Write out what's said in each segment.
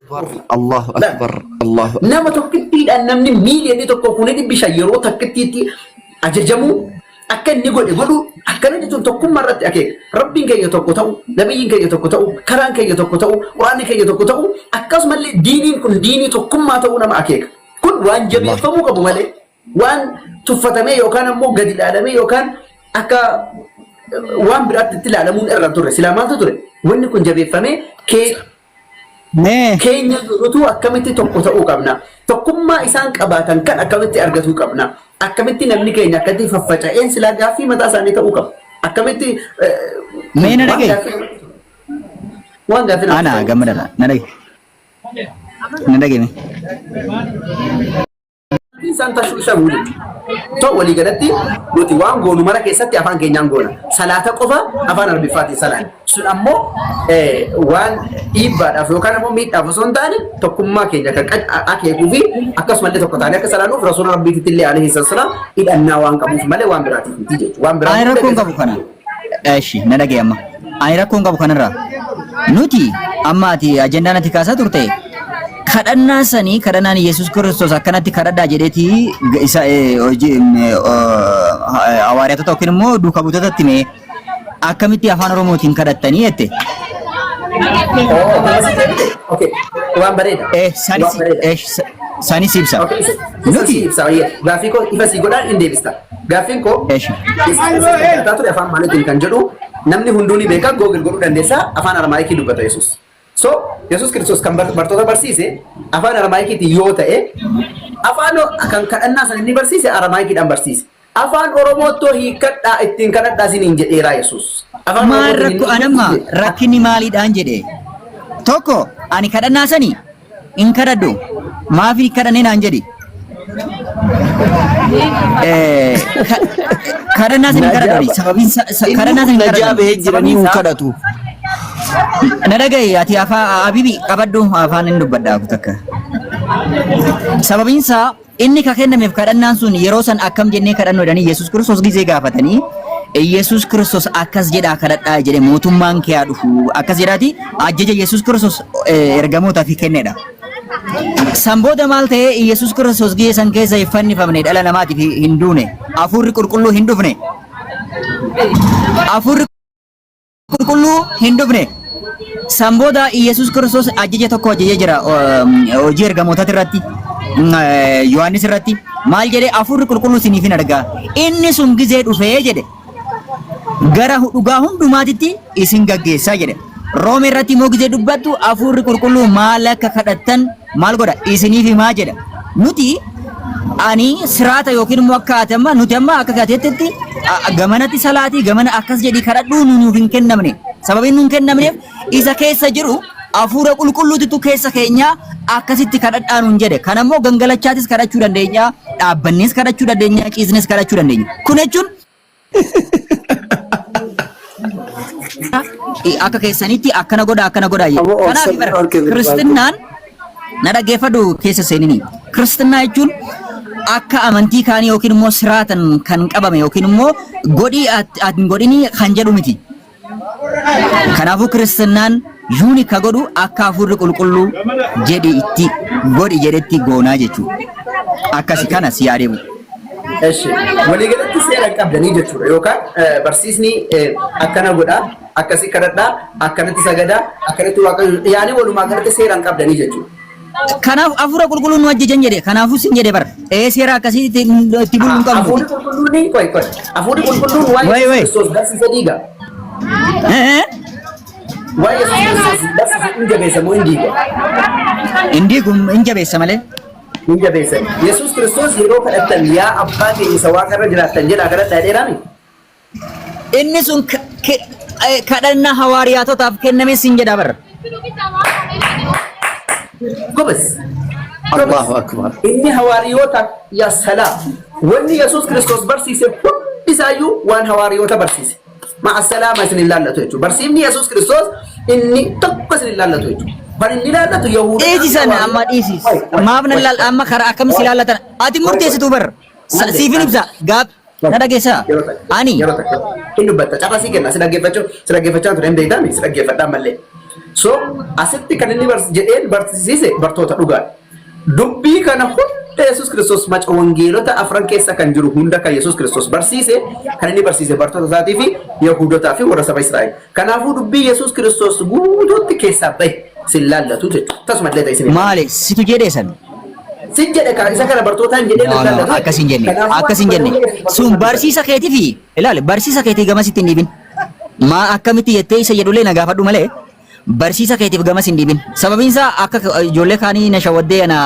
Allahu akbar. Allahu Nama tokkittiidhaan namni miiliyoonii 1,500,000 yeroo takkittiitti ajajamuu akka inni godhe godhuu akkana jechuun tokkummaa irratti akeeka. Rabbiin keenya tokko ta'u, nabiyyiin keenya tokko ta'u, karaan keenya tokko ta'u, quraanni keenya tokko ta'u, akkasumallee diiniin kun diinii tokkummaa ta'uu nama akeeka. Kun waan jabeeffamuu qabu malee waan tuffatamee yookaan ammoo gadi ilaalamee yookaan akka waan biraatti itti ilaalamuun irra hin turre. Silaa maaltu ture? Wanni kun jabeeffamee kee Mee keenya jirutu akkamitti tokko ta'uu qabna. Tokkummaa isaan qabaatan kan akkamitti argatuu qabna. Akkamitti namni keenya akkatti faffaca'een silaa gaaffii mataa isaanii ta'uu qaba. Akkamitti Mee na waan dhaga'i. gaaffii waan gaaffii namatti Ana ta'u. gammadadha. Na dhaga'i. Na dhaga'i mee. Isaan tashwishamu jechuudha. So walii galatti nuti waan goonu mara keessatti afaan keenyaan goona. Salaata qofa afaan Arabiffaatiin salaanna. Sun ammoo waan dhiibbaadhaaf yookaan ammoo miidhaaf osoo hin taane tokkummaa keenya kan akeekuu fi akkasumallee tokko taanee akka salaanuuf rasuula rabbiititti illee alayhi salaam hidhannaa waan qabuuf malee waan biraatiif miti jechuudha. Waan biraa Ani rakkoo hin qabu kana. Eshi na dhaga'i amma. Ani rakkoo hin qabu kanarraa. Nuti amma ati ajandaan ati kaasaa turte kadhannaa sanii kadhannaan Yesuus Kiristoos akkanatti kadhadhaa jedheeti isa hojii hawaariyaatota yookiin immoo duuka buutotatti hime akkamitti afaan Oromootiin kadhattanii jette. Oh, akkasitti deebite? Okay, waan bareeda. Sanis Waan bareeda. sanis ibsa. Okay, isa Nuti si ibsa. Gaaffii koo ifa si godhaan hin deebista. Gaaffiin koo Eshi. Yesuus Kiristoos kan kadhataa ture afaan maaliitiin kan jedhu namni hunduu ni beeka Google godhuu dandeessa afaan Aramaayikii dubbata Yesuus. So Yesuus Kiristoos kan bartoota barsiise afaan Aramaayikiitiin yoo ta'e afaan kan kadhannaa san inni barsiise Aramaayikiidhaan barsiise. Afaan Oromoottoo hiikkadhaa ittiin kadhadhaa isiniin jedheeraa Yesuus. Afaan Maal Oromootiin rakko inni anamma barsiise. rakkinni maaliidhaan jedhe. Tokko ani kadhannaa sani hin kadhadhu. Maaf hin kadhanne naan jedhi. Eh, ka- Kadhannaa sani hin kadhadhu ani. Sababiin Inni kadhannaa sani hin najaa kadhadhu. bahee jiranii Sababiin hin isaa kadhatu. na dhaga'i ati afaan abibi qabadhu afaan hin dubbadha takka. Sababiin isaa Inni ka kennameef kadhannaan sun yeroo san akkam jennee kadhannu jedhanii Yesuus Kiristoos gizee gaafatanii Yesuus Kiristoos akkas jedhaa kadhadhaa jedhe mootummaan kee haa dhufu akkas jedhaati ajaja Yesuus Kiristoos ergamootaaf kennedha. San booda maal ta'ee Yesuus Kiristoos gizee san keessa hin fannifamne dhala namaatiif hin duune hafuurri qulqulluu hin dhufne. Hafuurri qulqulluu hin dhufne. San booda Iyyasuus Kiristoos ajaja tokko ajajee jira hojii ergamootaati irratti Yohaannis irratti maal jedhee hafuurri qulqulluu isiniif hin argaa inni sun gizee dhufee jedhe gara dhugaa hundumaatitti isin gaggeessaa jedhe. Roome irratti immoo gizee dubbattu hafuurri qulqulluu maal akka kadhattan maal godha isiniif himaa jedha. Nuti ani siraata yookiin immoo akka ati amma nuti amma akka gateettitti gamanatti salaatii gamana akkas jedhii kadhadhuu nu nuuf hin kennamne. Sababiin nu hin kennamneef isa keessa jiru hafuura qulqulluutitu keessa keenya akkasitti kadhadhaa nuun jedhe. Kana immoo gangalachaatis kadhachuu dandeenya, dhaabbannees kadhachuu dandeenya, ciisnes kadhachuu dandeenya. Kun jechuun akka keessanitti akkana godha akkana godha jedhe. Aboo Kanaaf obsa bara dhorke bilbaante. kiristinnaan na dhaggeeffadhu keessa seenini. Kiristinnaa jechuun akka amantii kaanii yookiin immoo siraatan kan qabame yookiin immoo godhii ati hin godhinii kan jedhu miti. Kanaafuu kiristinnaan yuuni ka godhu akka hafuurri qulqulluu jedhi itti godhi jedhetti goonaa jechuudha. Akkasi kana si yaadeemu. Eshi, waliigalatti seera hin qabdanii jechuudha yookaan barsiisni akkana godhaa, akkasii kadhadhaa, akkanatti sagadaa, akkanatti waaqayyo yaani walumaa galatti seera hin qabdanii jechuudha. Kanaaf hafuura qulqulluun nu ajjajan jedhe. Kanaafuu sin jedhe bara. Ee seera akkasii itti itti buluu hin qabnu Hafuurri nuti. qulqulluun qoy qoy. Hafuurri qulqulluun waa'ee Wayi Yesuus wayi. Kiristoos barsiise diiga. Ee Waa'ee Yesuus Kiristoos barsiise hin jabeessa moo hin diiga? hin diigu hin jabeessa malee. Hin jabeessa. Yesuus Kiristoos yeroo kadhattan yaa abbaa keenya isa waaqa irra jiraattan jedhaa kadhadhaa jedheeraami. Inni sun kadhannaa hawaariyaatotaaf kenname sin jedha bara. Gobas. Allahu akbar. Inni hawaariyoota yaa salaam. Wanni Yesuus Kiristoos barsiise hundi isaayyuu waan hawaariyoota barsiise. Ma'a salaama isin hin laallatu jechuudha. Barsiifni Yesuus Kiristoos inni tokko isin hin laallatu jechuudha. Kan inni laallatu Yahuudotaa Dhiisi fi sana amma hawaariyoota. dhiisi. Wai, wai, Maaf nan wai, laal amma karaa akkam si wai, laallatan. Ati wai, wai. murteessitu bar. Nande, Siifin nande. ibsa. Gaaf na dhageessaa. Yeroo takka. Ani Yeroo takka. Hin dubbatta. Carraa sii kenna. Si dhaggeeffachuu si dhaggeeffachaa ture hin beektaami. Si dhaggeeffadhaa mallee. So asitti kan inni jedheen barsiise bartoota dhugaadha. Dubbii kana hunda Yesuus Kiristoos maca wangeelota afran keessa kan jiru hunda kan Yesuus Kiristoos barsiise kan inni barsiise bartoota isaatii fi Yahudotaa fi warra saba Israa'el. Kanaafuu dubbii Yesuus Kiristoos guutuutti keessaa bahe sin laallatu jechuudha. Tasuma illee ta'e isin Maali situ jedhee san? Sin jedhe kan isa kana bartootaan jedhee No, nan no, laallatu. akkas hin jenne. Kanaafuu Akkas hin jenne. Sun barsiisa keetii fi ilaali, barsiisa keetii gamasitti hin dhiibin. Maa akkamitti jettee isa jedhullee na gaafadhu malee barsiisa keetiif gamas hin dhiibin. Sababiin isaa akka ijoollee kaanii na shawaddee ana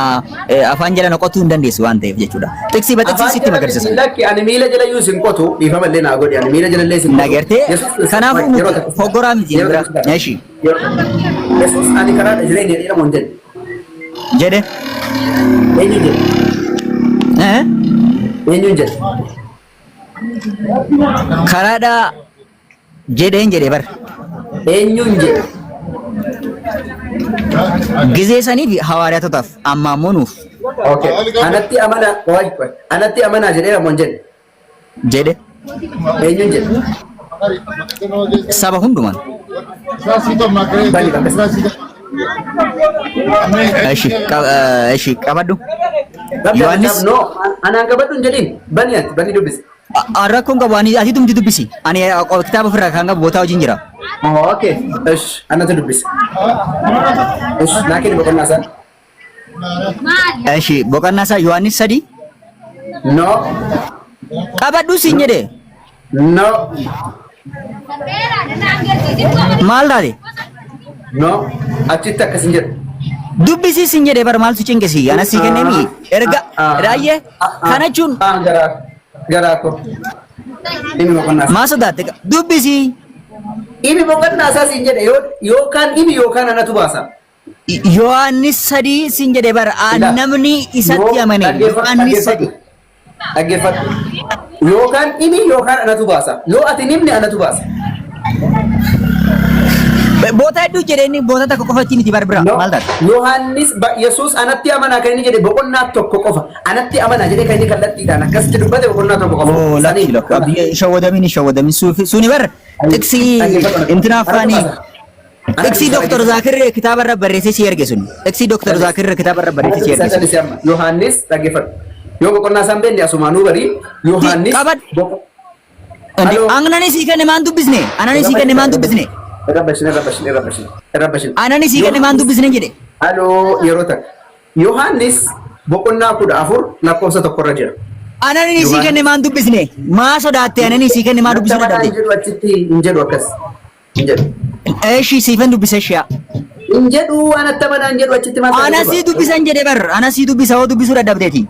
afaan jala na qotuu hin dandeessu waan ta'eef jechuudha. Xiqsii ba xiqsii Afaan sitti jala magarsiisa. miti, lakki, ani miila jala iyyuu sin qotu, dhiifama illee naa godhi, ani miila jala illee sin Na qotu. gartee Yesuus Kiristoos kanaafuu yeroo nuti tokko foggoraa miti yeroo bira. tokko Eshi yeroo tokko Yesuus ani karaadha jireenya jedhamu hin jedhe. Jedhe. Eenyuun jedhe? Eh? Eenyuun jedhe? Karaadhaa jedheen jedhe bar. Eenyuun jedhe? Gizee saniif hawaariyaatotaaf, amma ammoo nuuf. Okay. Anatti amana, waay waay. Anatti amanaa jedheera moo hin jedhe? Jedhe. Eenyuun jedhe? Saba hundumaan. Bani bakka Eshi eshi qabadhu. Yohaannis No, anaan qabadhu hin jedhin. Bani ati bani dubbisi. Rakkoon qabu, ani ati tumti dubbisi. Ani kitaaba ofirraa kan qabu bootaa hojiin jira. Oh, okay. Ish, anatu dubbisa. Ish, naa kenni boqonnaa isaa. Eshi, boqonnaa isaa Yohaannis 3. No, Qabadhu siin jedhe. no, Maal taate? No. Achitti akkas hin jedhu. Dubbisi siin jedhe bar, maaltu cinqisi? Anas sii kennemi. Erga raayyee kana jechuun Ah, garaa garaa koo. Dhimi boqonnaa isaa. Maa sodaatte? Dubbisi. Dhimi boqonnaa isaa siin jedhe, yookaan dhimi yookaan anatu baasa. Yohaannis 3 siin jedhe bar, Ilaa. namni isatti amane Yohaannis 3. Dhaggeeffadhu. Yookaan dhimi yookaan anatu baasa. Yoo ati himne anatu baasa. Boota hedduu jedhe inni, boota tokko qofatti miti bar bira. No. Maal taate? Yohaannis Yesuus anatti amanaa kan inni jedhe boqonnaa tokko qofa. Anatti amanaa jedhee kan inni kallattiidhaan akkasitti dubbate boqonnaa tokko qofa. Oh, lakki lakki, abdii shawwadamin shawwadamin, suni bar xiqsii intina afaanii xiqsii Dooktor Zaakir kitaaba irra barreessee si erge sun. Xiqsii Dooktor Zaakir kitaaba irra barreessee si erge sun. Yohaannis, dhaggeeffadhu. Yoo boqonnaa isaan beekne asumaanuu barii Yohaannis. Qabad. Aloo. Anani sii kenne maan dubbisne? Anani sii kenne maan dubbisne? Irra bashin, irra bashin, irra bashin, irra bashin. Anani sii kenne maan dubbisne jedhe. Aloo, yeroo takka. Yohaannis boqonnaa 14 lakkoofsa tokkorra jira. Anani sii kenne maan dubbisne? Maa sodaatte? Anani sii kenne maa dubbisuu Natti amanaa dadhabde? hin jedhu, achitti hin jedhu, akkas hin jedhu. Eshi, siifan dubbise shi'a. Hin jedhu, anatti amanaa hin jedhu achitti, maal Ana sii dubbisan jedhe bar. Ana sii dubbisa hoo dubbisuu dadhabdeeti.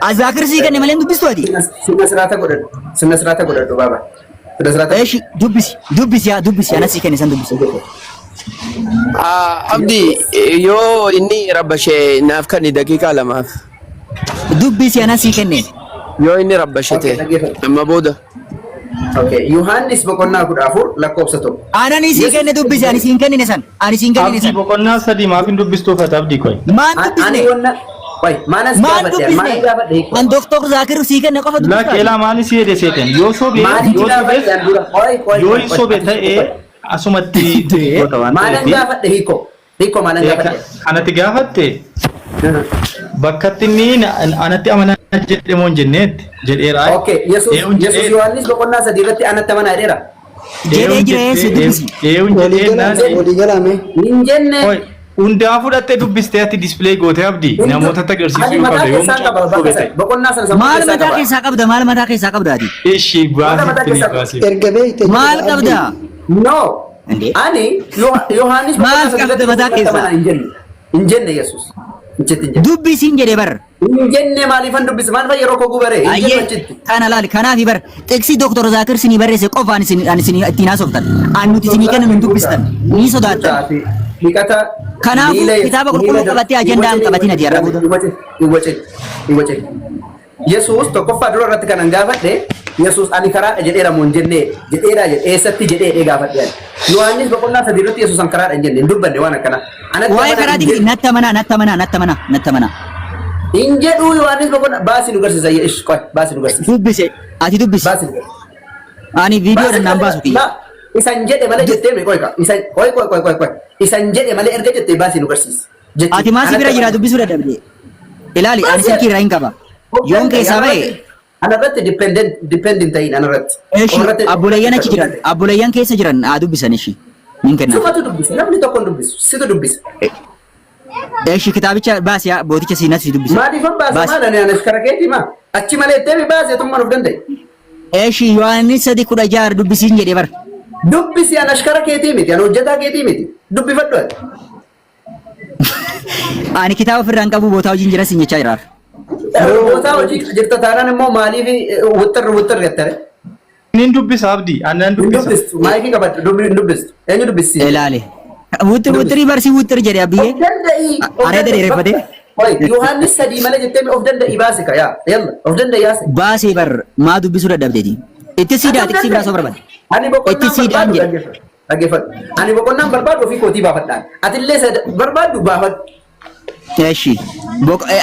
Azaakir sii kenne malee hin dubbistu ati. Sirna siraata godhadhu. Sirna siraata godhadhu baaba. Sirna siraata. Eshi, dubbisi, dubbisi, yaa dubbisi, ana sii kenne san dubbisi. Ah, Abdi, yoo inni rabbashee naaf kanni daqiiqaa 2f. Dubbisi, ana sii kenne. Yoo inni rabbashe Okay, ta'e dhaggeeffadhu. amma booda. Okay. Yohaannis boqonnaa 14 lakkoofsa 1. Anani sii kenne dubbisi, ani siin kennine san. Ani siin kennine Abdii, san. boqonnaa 3 maaf hin dubbistuuf ati, Abdii koy? Maan Ani dubbisne? wanna Wai, maanas Maan gaafadhe? Maal dubbisne? gaafadhe? An Doktor Zaakir sii kenne qofa Lakki, dubbistaa? elaa maali si jedhe seeten? Yoo sobee Maaliif yoo gaafadhe sobees an dura? Oi, oi, yoo oi, hin oi. sobe ta'ee asumatti goota waan Maalan ta'eef. gaafadhe hiiko? Hiiko, maalan gaafadhe? Kanatti gaafatte bakkatti inni anatti amanaa jedhe moo hin jenneetti jedheera. Okay, Yesuus Eewun Yesuus jedhee Yohaannis boqonnaa 3 irratti anatti amanaa jedheera. Jedhee jira, eessa dubbisi? Eewun Walii jedhee galaa, naan walii galaa mee. Hin jenne. Oi, hundaa fudhattee dubbistee ati display gootee, Abdii, namoota agarsiisuu Ani yoo mataa qabde yoo keessaa mucaan qaba sobe bakka ta'e. sana. Boqonnaa sana sammuu Maal keessaa mataa qaba. keessaa qabda? Maal mataa keessaa qabda ati? Ishii Maal mataa baasii keessaa baasii. Erga beekte Maal jedha qabda? Abdii. No. Indee? Ani Yohaannis Maal boqonnaa 3 qabda irratti mataa anatti keessaa? amanaa hin jenne. Hin jenne Yesuus. Achitti hin jenne. Dubbisiin jedhe bar. Hin jenne, maaliifan dubbise? Maaliifan yeroo koo gubaree? Hin jennu Ayyee achitti. kana laali, kanaafi bar xiqsii Dooktor Zaakir sinii barreesse qofaan isin ani isin ittiin haasoftan. An nuti isinii kennu hin dubbistan. Ni sodaattan. Dhiqata. Kanaafuu kitaaba qulqulluu qabattee ajandaa hin qabatin ati har'a booda. Hin wacin. Hin wacin. Yesuus tokkoffaa dura irratti kanan gaafadhe, Yesuus ani karaadha jedheera moo hin jennee jedheera jedhe, eessatti jedhee jedhee gaafadhe ani. Yohaannis boqonnaa 3 irratti Yesuus an karaadha hin jenne, hin dubbanne waan akkanaa. Anatti Waa'ee amanaa hin karaatii miti, jedhu. natti amanaa, natti amanaa, natti amanaa, natti amanaa. Hin jedhu Yohaannis boqonnaa, baasii nu garsiisa, ish qoy, baasii nu garsiisa. Dubbise, ati dubbisi. Baasii nu garsiisa. Ani viidiyoodhaan naan baasu kiyya. Isan jedhe malee jettee mi qoy isan qoy qoy qoy qoy qoy isan jedhe malee erga jettee baasii nu garsiisi. Jechuun Ati maasii bira anatti jira amani. dubbisuu dadhabde. Ilaali ani Baasii silkii irraa hin qaba. of Yoon danda'i keessaa ba'e anarratti anarratti dependent depend hin ta'in anarratti. eshi Ofirratti abboleeyyan achi of jiran danda'i. abboleeyyan keessa jiran haa dubbisan eshi. Nin kennaaf. Sumatu dubbisa namni tokko hin dubbisu situ dubbisa. Eshi kitaabicha baasi yaa booticha siinatu si dubbisa. Maaliifan baasa Baasi. maal ani anas kara keetii maa achi malee itti baase tummaan of danda'e. Eshi Yohaannis 3:16 dubbisiin jedhee bara. Dubbisi an ashkara keetii miti an hojjetaa keetii miti dubbifadhu ati. Ani kitaaba ofirraa hin qabu bootaa hojiin jira siin jechaa jira. Bootaa hojii jirta taanaan immoo maaliif wixxirri wixxirri jettare? Nin dubbisa Abdii, ani nan Hin dubbisa. dubbistu maayikii qabadhu hin dubbistu eenyu dubbisiisa? Ilaali. Wixxir wixxirii barsii wixxir jedhe abbiyyee. Of danda'ii of Areeda danda'ii dheereffatee. Oi Yohaannis 3 malee jettee of danda'ii baase ka yaa yalla of danda'ii yaase. Baasee bar maa dubbisuu dadhabdeeti. Itti Ati siidaa of xiqsii biraa danda'ii. soo barbaade. Ani Itti boqonnaan siidaan barbaadu jedhe. dhaggeeffadhu. Dhaggeeffadhu. Ani boqonnaan barbaadu ofii kootii baafadhaan. Atillee isa barbaaddu baafadhu. Eshi.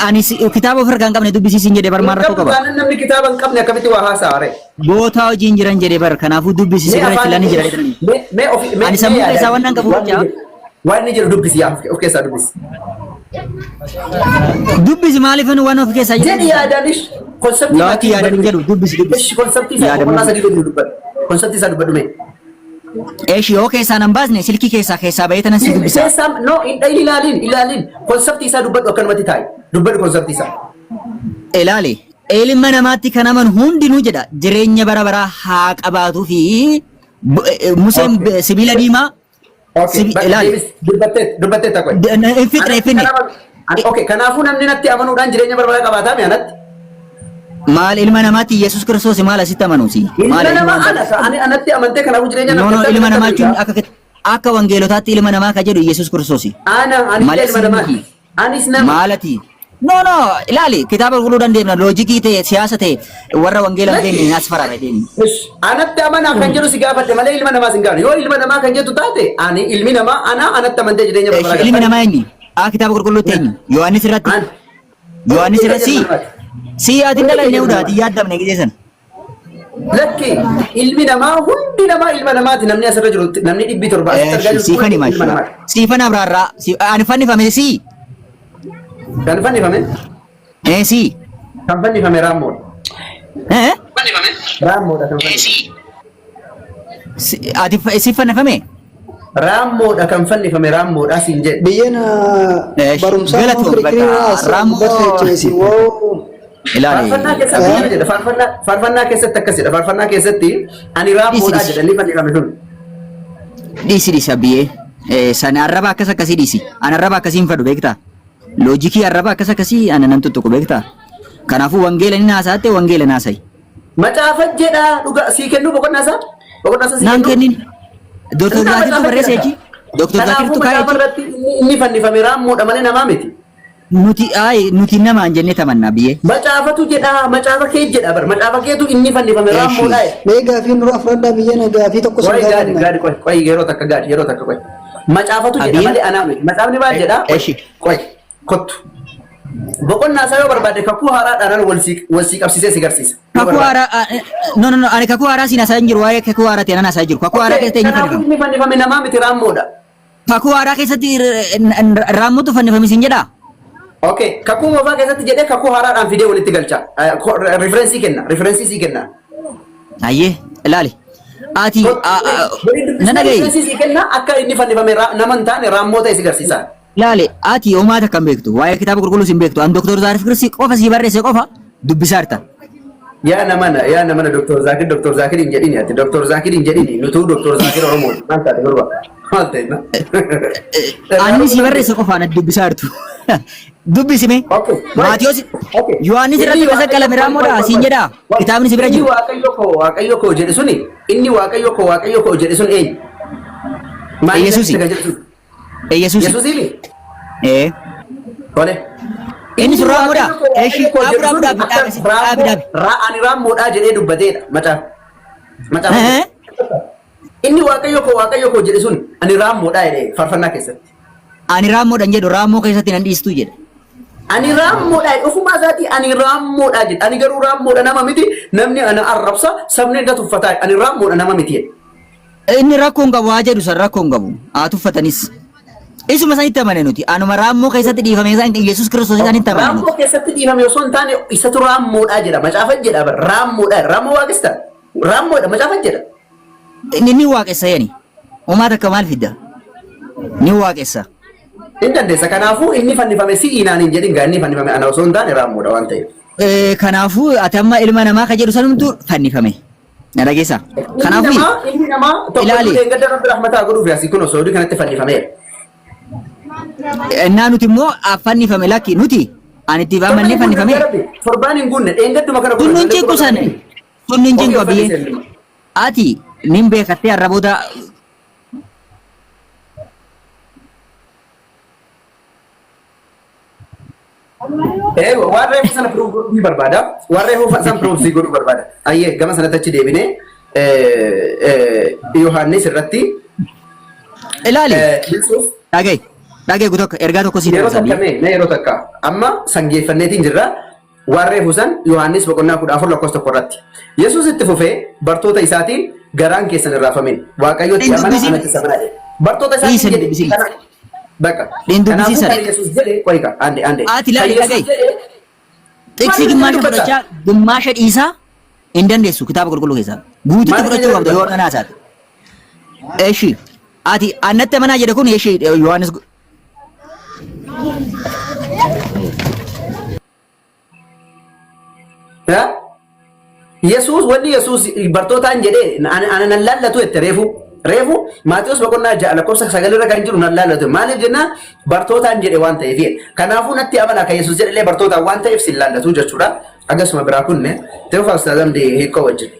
Ani kitaaba ofirraa hin qabne dubbisiisin jedhe bar Hin maal rakkoo qabdu qaba. taanaan namni kitaaba hin qabne akkamitti waa haasa'a ree? Bootaa hojiin jiran jedhe bar kanaafuu dubbisiisi Mee bira afaan filanni jira jedhani. mee mee ofi mee Ani mee sammuu keessaa yaadaan waan nan qabu waan jecha inni jedhu waan inni jedhu dubbisi yaa of keessaa dubbisi. Dubbisi maaliif waan of keessaa jedhu Jedhi dubbisa. yaadaan ish konseptii Laaki maatii yaadan dubbadhu hin mee. jedhu dubbisi dubbisi. Ish konseptii isaa Yaadan boqonnaa hin sadii gadi dubbadhu. Konseptii isaa dubbadhu mee. Eshi yoo keessaa nan baasne silkii keessaa keessaa bahee tanan si dubbisa. Keessaa no hin dhayin ilaaliin ilaaliin konseptii isaa dubbadhu akkanumatti taa'i. Dubbadhu konseptii isaa. Ilaali ilma namaatti kan amanu hundinuu jedha jireenya bara baraa haa qabaatuu fi Museen Okay. sibiila diimaa Okay. ilaali Deebis dubbattee dubbattee takka. Hin fixne hin Anatti finne. kan amanu okay kanaafuu namni natti amanuudhaan jireenya bara baraa qabaataa mi anatti? Maal ilma namaatti Yesuus Kiristoos maal asitti amanuusi? Ilma Maal ilma namaa ana ani anatti amantee kanaafuu jireenya No naaf no kennitaa ilma mi namaa natti jechuun amanuudha? akka akka wangeelotaatti ilma namaa ka jedhu Yesuus Kiristoosi. Ana anillee Malee ilma si namaati. miti. Anis nama. Maalati? No no ilaali kitaaba qulqulluu dandeemna loojikii ta'e siyaasa ta'e warra wangeela hin Lakki. beekne as faraara deemi. Ish, anatti amanaa kan jedhu si gaafadhe malee ilma namaas hin gaafne. Yoo ilma namaa kan jettu taate ani ilmi namaa ana anatti amantee jireenya bara baraa Ilmi galta. namaa eenyu? A kitaaba qulqulluutti eenyu? Yohaannis irratti. Ana. Yohaannis Hundi irratti keenya si. ilma namaati. Si ati Hundi dhala keenya inni ilma udaati namaati. yaaddamne gisee sana. Lakki ilmi namaa hundi namaa ilma namaati namni asirra jiru namni 700 asitti argaa Eshi jirtu siifan hundi hima ilma ishee. namaati. Siifan abraarraa. Ani fannifame si. Kan fannifame Ee si. kan fannifame raammoodha. Eh? Raammoodha kan fannifame. Ati si fannifame? Raammoodha kan fannifame raammoodha siin jedhe. Biyyeen Eesh, barumsaa galatoom immoo bakka kirikiriirraa raammoo barreesse woo ilaali. Faarfannaa keessatti Abiyyee. akkana jedha. Faarfannaa faarfannaa keessatti akkas jedha. Faarfannaa keessatti ani Dhiisi raammoodha dhiisi. jedha inni fannifame sun. Dhiisi dhiisi abiyyee. Sana arraba akkas akkasii dhiisi. Ani arraba akkasii hin fedhu beektaa? Loojikii arraba akkas akkasii ana nan tuttuqu beektaa? Kanaafuu wangeela inni haasa'atte wangeela naasa'i. Macaafa jedha dhuga sii kennuu boqonnaa isaa boqonnaa isaa sii Naan kennuu. kennin. Dooktar Innaa Zaakirtu macaafa barreesse jedha. jechi. Dooktar Kanaafuu Zaakirtu kaa'e macaafa jechi. irratti inni inni fannifame raammoodha malee namaa miti. Nuti ayi nuti namaan jennee tamanna biyyee. Macaafatu jedha macaafa kee jedha bar macaafa keetu inni fannifame Eshi. raammoodha jedha. Mee gaafii nurraa fudhadhaa biyyeen gaafii tokko sin Qoy gaadi gaafanna. gaadi qoy qoy yeroo takka gaadi yeroo takka qoy. Macaafatu jedha Abiyyee. malee anaa miti. Macaafni maal jedha? Qoy Eshi. qoy kottu. Boqonnaa isaa yoo barbaade kakuu haaraadhaan wal sii qabsiisee si garsiisa. Yoo Kakuu barbaade. haaraa no no no ani kakuu haaraa siin haasa'aa hin jiru waa'ee kakuu haaraa ta'e nan haasa'aa jiru. Kakuu haaraa Okay, keessatti eenyu kanaafuu fannifame? inni fannifame namaa miti raammoodha. Kakuu haaraa keessatti raammotu fannifame siin jedhaa? Okay, kakuu moofaa keessatti jedhee kakuu haaraadhaan fidee walitti galcha. Riferensii kenna, riferensii sii kenna. Ayyee ilaali. Ati Waliin nan dubbisnee dhaga'i. riferensii sii kenna akka inni fannifame nama hin taane raammoo ta'e si garsiisa. Ilaali ati homaa takka hin beektu. Waa'ee kitaaba qulqulluus hin beektu. An Dooktor Zaarif Kirsi qofa sii barreesse qofa dubbisaa jirta. Yaa namana, yaa namana Dr. Zakir, Dr. Zakir hin jedhini ati, Dr. Zakir hin jedhini, nutuu Dr. Zakir Oromooti. Maal taate gurba? Maal ta'e na? Anni sii barreesse qofa anatti dubbisaa jirtu. Dubbisi mee. Okay, wait. Maatiyos Okay. Yohaannis Inni irratti Waaqayyo kasaqqalame qoy qoy raammoodha qoy siin qoy. jedhaa. Qoy. Kitaabni si bira Inni jiru. Waaqayyo koo Waaqayyo koo jedhe suni inni Waaqayyo koo Waaqayyo koo jedhe sun eenyu? Maal Yesuusi. kan jedhu sun? Yesuusi. Yesuusiini? Ee. Tole. Inni sun raammoodha. Waaqayyo koo Eshi Waaqayyo koo dhaabu jedhu dhaabu sun dhaabi akka dhaabi dhaabi raammoo dhaabi. raa ani raammoodhaa jedhee dubbateedha macaafa. Macaafa Eh? Inni Waaqayyo koo Waaqayyo koo jedhe sun ani raammoodhaa jedhee faarfannaa keessatti. Ani raammoodha hin jedhu raammoo keessatti nan dhiistuu jedhe. Ani raammoodha jedhe ofumaa isaatii ani raammoodha jedhe. Ani garuu raammoodha nama miti namni ana arrabsa sabni na tuffataa jedhe. Ani raammoodha nama miti jedhe. Inni rakkoo hin qabu haa jedhu san rakkoo hin qabu. Haa tuffatanis. Isuma sanitti amane nuti. Anuma raammoo keessatti dhiifame isaan Yesuus Kiristoos isaanitti amane nuti. Raammoo keessatti dhiifame osoo hin taane isatu raammoodhaa jedha. Macaafa jedha bara raammoodha. Raammoo waaqesta. Raammoodha macaafa jedha. Inni ni waaqessa yani. Homaa takka maal fidda? Ni waaqessa. Hin dandeessa. Kanaafuu inni fannifame si'ii naan hin jedhin gaa inni fannifame ana osoo hin taane raammoodha waan ta'eef. Kanaafuu ati amma ilma namaa ka jedhu sanumtu fannifame. Na dhageessaa? Ilmi Kanaafuu namaa ilmi namaa tokko ilaali. dheengadda rabbi rahmataa godhuuf asii kun osoo kanatti fannifameera. Innaa nuti immoo fannifame lakki nuti ani itti amannee fannifame. Torbaan hin guunne dheengadduma kana Sun nun cinqu sana. Sun nun cinqu abiyyee. Ati nin beekattee har'a booda Waan reefu sana proof godhuu barbaada. Waan reefu sana proof si godhuu barbaada. Ayyee gama sanatti achi deebinee Yohaannis irratti ilaali. Yesuus Dhaga'i. Dhaga'i guutuu ergaa tokko sii yeroo dabarsa takka abiyyee. mee mee yeroo takka amma sangeeffanneetiin jirra. Waan reefu san Yohaannis boqonnaa 14 lakkoofsa 1 irratti. Yesuus itti fufee bartoota isaatiin garaan keessan hin raafamin. Waaqayyotti Hin amana dubbisin. anattis amanaa jedhe. Bartoota Dhiisi isaatiin hin jedhe. dubbisin. Kana bakka. Hin Kanaafuu dubbisiisan. kan Yesuus jedhe qoyka ande ande. Ati Kan ilaali Yesuus dhaga'i. jedhe Xiqsii maaliif gimmaasha dubbata? fudhachaa gimmaasha dhiisaa hin dandeessu kitaaba qulqulluu keessaa. Guututti Maaliif fudhachuu qabda yoo dubbata? har'a naasaate. Eshi ati annatti amanaa jedhe kun eshi Yohaannis Yesuus wanni Yesuus bartootaan jedhee ana ana nan laallatu jette reefu. Reefu Maatiyus boqonnaa 6 lakkoofsa 9 irra kan jiru nan laallatu. Maaliif jennaan bartootaan jedhe waan ta'eef. Kanaafuu natti amanaa kan Yesuus jedhe illee bartootaan waan ta'eef sin laallatu jechuudha. Akkasuma biraa kunne Teofaa Ustaaz Amdii hiikoo wajjin.